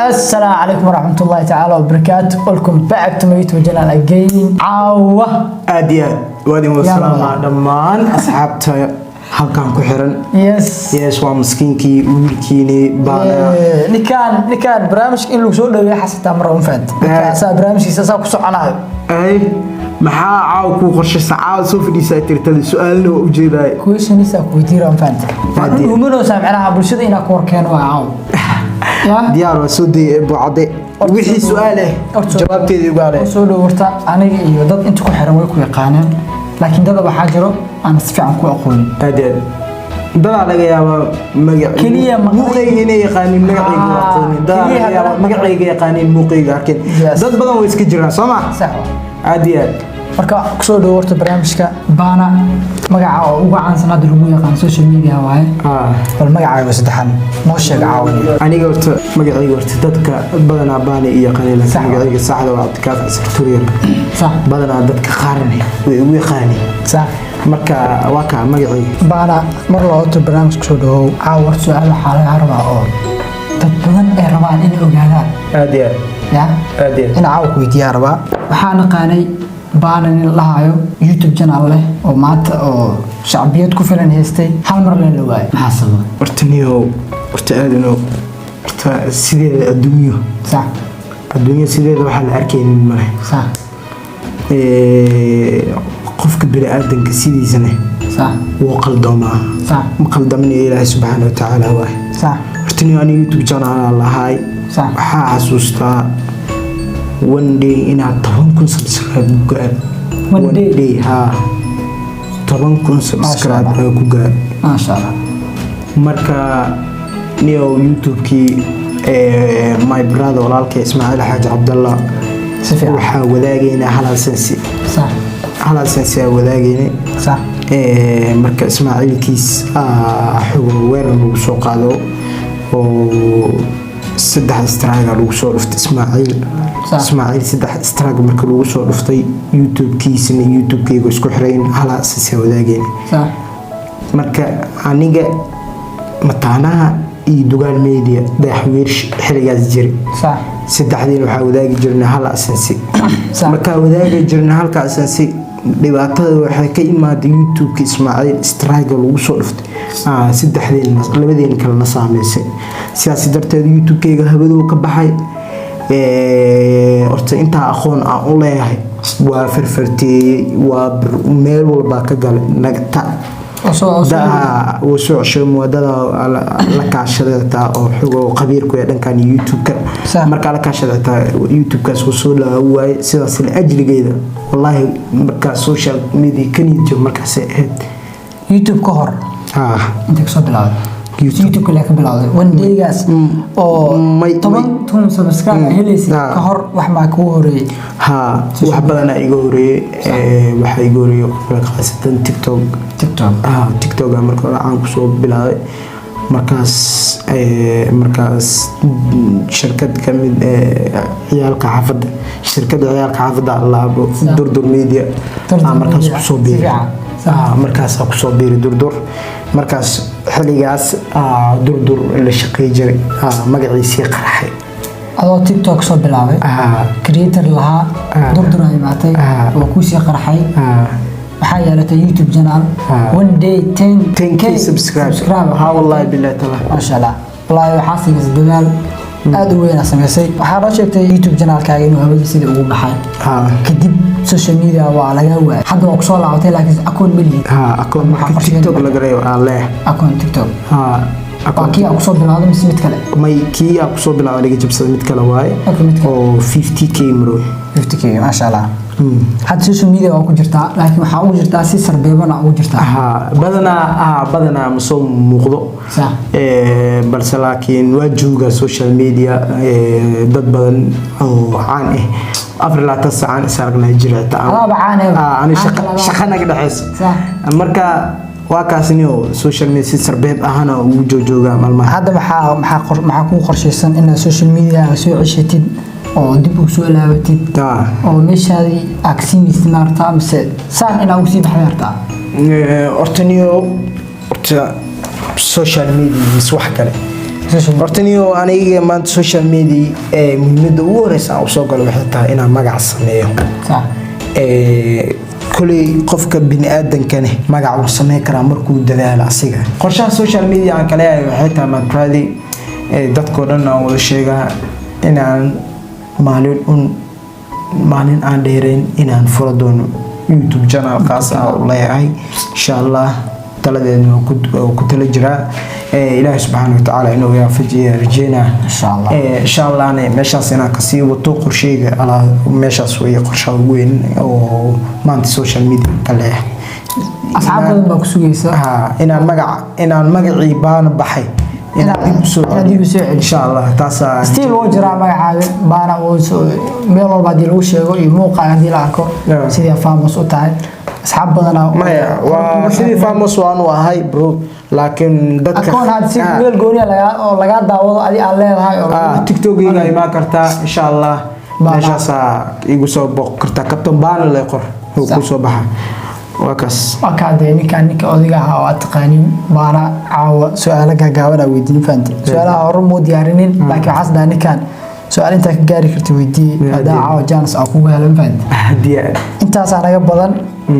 Assalaamu calaykum waraxmatullaahi tacaala wabarakaatu. Welcome back to my YouTube channel again. Caawa Aad iyo aad waa idin wada Yaa salaamaa wada. dhammaan asxaabta halkan ku xiran. Yes, waa maskiinkii wiilkiini baana. Ninkaan barnaamijka in lagu soo dhaweeyo xasataa mar un fahanti. Ninkaan asaa barnaamijkiisa asaa ku soconayo. Ay, maxaa caawa kuu qorshaysa? Caawa soo fadhiisaa tirtada, su-aalna waa ujeedaay. Questionisa ku weydiira, un fahanti. Aad iyo- Dhuumanaysaa macnaha bulshada inaa ku horkeeno waa caawa. Ya? Diyaar waa, soo dayay buucade wixii su-aal ah jawaabteeda ugaale. Soo dhow horta. Aniga iyo dad inta ku xiran way ku yaqaaneen, laakiin dad waxaa jiro aan si fiican ku aqoonin. Aad iyo aad, dadaa laga yaabaa magac Keliya maqlay- muuqayga inay yaqaanin, magacayga waa aqoonin. Dadaa keliya laga yaabaa haddana- magacayga yaqaanin, muuqayga arkeen. Dad badan way iska jiraan, soo ma? Sax. Aad iyo aad. Marka kusoo dhow horta barnaamijka Baana. Magaca oo ugu caansan hadda lagu yaqaan social media waaye. Bal magacaaga saddexan noo sheeg caawin. Aniga horta magacayga horta dadka badanaa Baana iyo yaqaaneen, laakiin magacayga saxda waa Cabdikaafi Askarturyar. Badanaa dadka qaarna way igu yaqaaneen. Marka waa kaa magacayga. Baana, mar loo horta barnaamij kusoo dhawow. Caawa horta su-aal waxaa laga rabaa oo dad badan ay rabaan inay ogaadaan. Aad iyo aad. Ya. Aad iyo aad. In caawa ku weydiiyaa rabaa. Waxaa naqaanay Baana nin la dhahayo YouTube channel leh oo maanta oo shacbiyad ku filan haystay, hal mar leen la waayay. Maxaa sababay? Horta niyow, horta aadano, horta sideeda adduunyo adduunyo sideeda waxaa la arkaynin male. Qofka bini'aadanka sidiisana wuu qaldoomaa. Ma qaldaminayo, Ilaahay subxaana wa tacaala waay. Horta niyow, aniga YouTube channel lahaay. Waxaa xasuustaa one day inaad 10,000 subscribe ku gaar. One day? Day, haa, 10,000 subscribe Allah. aa ku gaar. Maasha Allah. Marka niyow, YouTube-kii my brother, walaalkay Ismaaciil Xaaji Cabdallah, Si fiican. waxaa wadaagaynaa hal AdSense. Hal AdSense aa wadaagaynay. Marka Ismaaciilkiis xogo weerar lagu soo qaado oo saddex strike lagu soo dhuftay Ismaaciil. Ismaaciil saddex strike marka lagu soo dhuftay, YouTube-kiisana YouTube-kayga isku xirayn, hal AdSense aa wadaagayna. Marka aniga, Mataanaha iyo Dugaal Media, Dayaxweersh xiligaas jiray, saddexdiina waxaa wadaagi jirnay hal AdSense. Markaa wadaagi jirnay halka AdSense, dhibaatada waxay ka imaaday YouTube-ka Ismaaciil strike lagu soo dhuftay. Saddexdiina labadeena kalena saameysay. Sidaas darteed YouTube-kayga habadow ka baxay. Horta intaa aqoon aan u leeyahay waa farfarteeyey, waa meel walbaa ka galay nagta. Oo soo oo soo Daha wuu soo ceshay muwadada la kaashaday xitaa oo xogo qabiirku ee dhankan YouTube-ka. Markaa la kaashaday xitaa YouTube-kaas wuu soo laawan waayey. Sidaas la ajligeeda, wallaahi, markaa social media ka niyad jab markaasay ahayd. YouTube ka hor intee kasoo bilowday? YouTube. YouTube ka bilowday one day-gaas oo 10,000 subscribe ay helaysay? Ka hor wax maa kugu horeeyey? Haa, wax badanaa iga horeeyey. Waxaa iga horeeyey qofka khaasatan TikTok. TikTok. TikTok aa marka hore caan kusoo bilaabay. Markaas shirkad ka mid ciyaalka xaafadda, shirkadda ciyaalka xaafadda Allaabo, Durdur Media. Durdur aa markaas Media. kusoo Si biiray. fiican. Markaasaa kusoo biiray Durdur. Markaas xilligaas Durdur la shaqey jiray. Magaciisii qarxay. Adoo TikTok soo bilaabay, creator lahaa, Durdur ay imaatay, waa kuusii qarxay. Waxaa yeelatay YouTube channel. One day 10 10K subscribe. Subscribe. Ha, wallahi billahi taala. Maasha Allah, wallaahi waxaa samaysay dadaal aad u weyn aa samaysay. Waxaa noo sheegtay YouTube channelkaaga inuu hawada sidii ugu baxay. Kadib social media waa laga waayay. Hadda waa kusoo laabatay, laakiin akoon ma lihid. Ha, akoon Maxaa marka qorsheyn TikTok laga reebo aan leeyahay. Akoon TikTok? Ha. Waa kii aa kusoo bilowday mise mid kale? May, kii aa kusoo bilaabay laga jabsaday, mid kale waaye. Okay, mid kale. Oo 50K maroy. 50K, maasha Allah. Hadda social media waa ku jirtaa, laakiin waxaa ugu jirtaa si sarbeebana ugu jirtaa. Ha, badanaa ma soo muuqdo. Balse laakiin waa joogaa social media. Dad badan oo caan ah 24 saacaan is aragnaa jira xitaa. Adaaba caan eh. Ani Caan shaqa kalaba. Shaqa naga dhexeyso. Marka waa kaasni oo social media si sarbeeb ahana ugu joojoogaa maalmaha. Hadda maxaa kuu qorshaysan inaad social media soo ceshatid oo dib u soo laabatid oo meeshaadii aad kasii miistid maartaa, mise saan inaa ugu sii baxday hartaa? Horta niyo, horta social media mise wax kale. Social media. Horta niyo, aniga maanta social media ee muhiimadda ugu horeysa aan usoo galo waxay tahay inaan magac sameeyo. Koley qofka bini aadankane magac uu sameyn karaa markuu dadaalo asiga. Qorshaha social media aan kaleeyahay waxay tahay, mabradi, dadkoo dhan aan wada sheegaa inaan maalin un, maalin aan dheereyn, inaan fura doono YouTube channel qaas ah u leeyahay, insha Allah. Taladeedna waa ku tala jiraa. Ilaahay subxaana watacaala inuu waafajiya rajeynaa. Insha Allah. Insha Allahna meeshaas inaan kasii wato qorsheyga alaa meeshaas weeye qorshaha ugu weyn oo maanta social media ka leeyahay. Asxaab badan baa ku sugaysa. Ha, inaan magac, inaan magacii baana baxay inaan dib usoo Inaad dib usoo celiso. Insha Allah taasaa. Still wuu jiraa magacaaga baana, meel walba haddii lagu sheego iyo muuqaaga haddii la arko sidii famous u tahay, asxaab badanaa. Maya, waa sidii famous waanu ahay, bro, laakiin dadka Akoon had si meel gooniya lagaa oo lagaa daawado adi aad leedahay oo TikTokayga imaan kartaa, insha Allah. Baana. Meeshaasaa igu soo booq kartaa. Captain Baana le qor, wuu Sax. ku soo baxa, waa kaas. Waa kaa dee ninkan, ninka odayga ahaa oo aad taqaanin baana. Caawa su-aalo gaagaaban aa weydiin, fahantay? Su-aalaha hore muu diyaarinin, laakiin waxaas dhaha ninkan su-aal intaa ka gaari karta weydii, haddaa caawa chance aa kugu helan, fahantay? Haddii aad Intaasaa naga badan.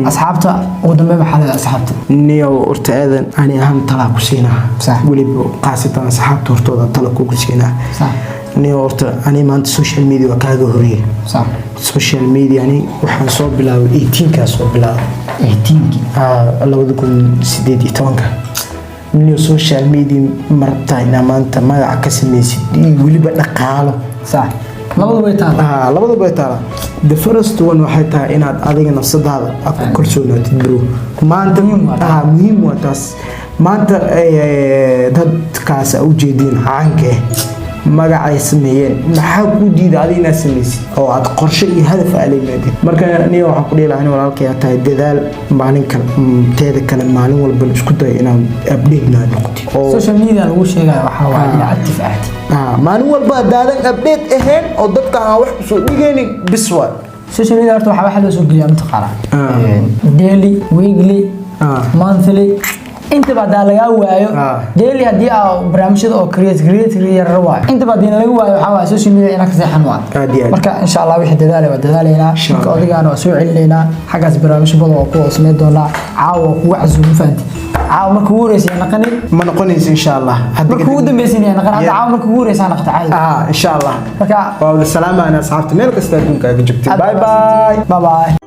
Asxaabta ugu dambeyn, maxaa leedahay asxaabta? Niyow, horta aadan ani ahaan talaa ku siinaa. Weliba khaasatan asxaabta hortooda tala kugu siinaa. Niyow, horta ani maanta social media waa kaaga horeeyay. Social media ani waxaan soo bilaabay 18kaa soo bilaabay. 18kii? 2018-ka. Niyow, social media ma rabtaa inaa maanta magaca ka samaysid iyo weliba dhaqaalo? Sax, labadu way taala. Labadaba way taalaa. The first one waxay tahay inaad adiga nafsadaada aad ku kalsoonaatid, bro, maanta. Muhiim waa taas. Muhiim waa taas. Maanta dadkaas aa ujeediin caanka ah magacay sameeyeen, maxaa kuu diida adiga inaad samaysid oo aad qorshe iyo hadaf aa la yimaadid? Marka niyo, waxaan ku dhihi lahaa, in walaalkay aad tahay, dadaal maalin kale, teeda kale maalin walbana isku day inaad update naa noqotid oo Social media lagu sheegayo waxaa waaye inaad active ahaatid. Maalin walba haddaadan update ahayn oo dadka aan wax kusoo dhigaynin, bis waay. Social media horta waxaa loo soo geliyaa, mataqaanaa, daily, weekly, monthly, intaba hadaa lagaa waayo. Daily haddii aa barnaamijyada oo create yarar waayo, intaba haddii laga waayo, waxaa waaye social media inaa ka seexan waa. Aad iyo aad. Marka insha Allah wixii dadaalay waa dadaalaynaa. Insha Ninka Allah. odaygaana waa soo celinaynaa xaggaas. Barnaamijyo badan waa kuwa sameyn doonaa. Caawa waa kugu casuumi, fahanti? Caawa marka ugu horeysa naqanin. Ma noqonayso, insha Allah. Hadda Marka ugu dambeysay naqan hadda. Caawa marka ugu horeysa naqata caadi. Insha Allah. Marka waa wada salaamaana asxaabta meel kasta adduunka aga joogtay. Aad Bye bye. Bye bye.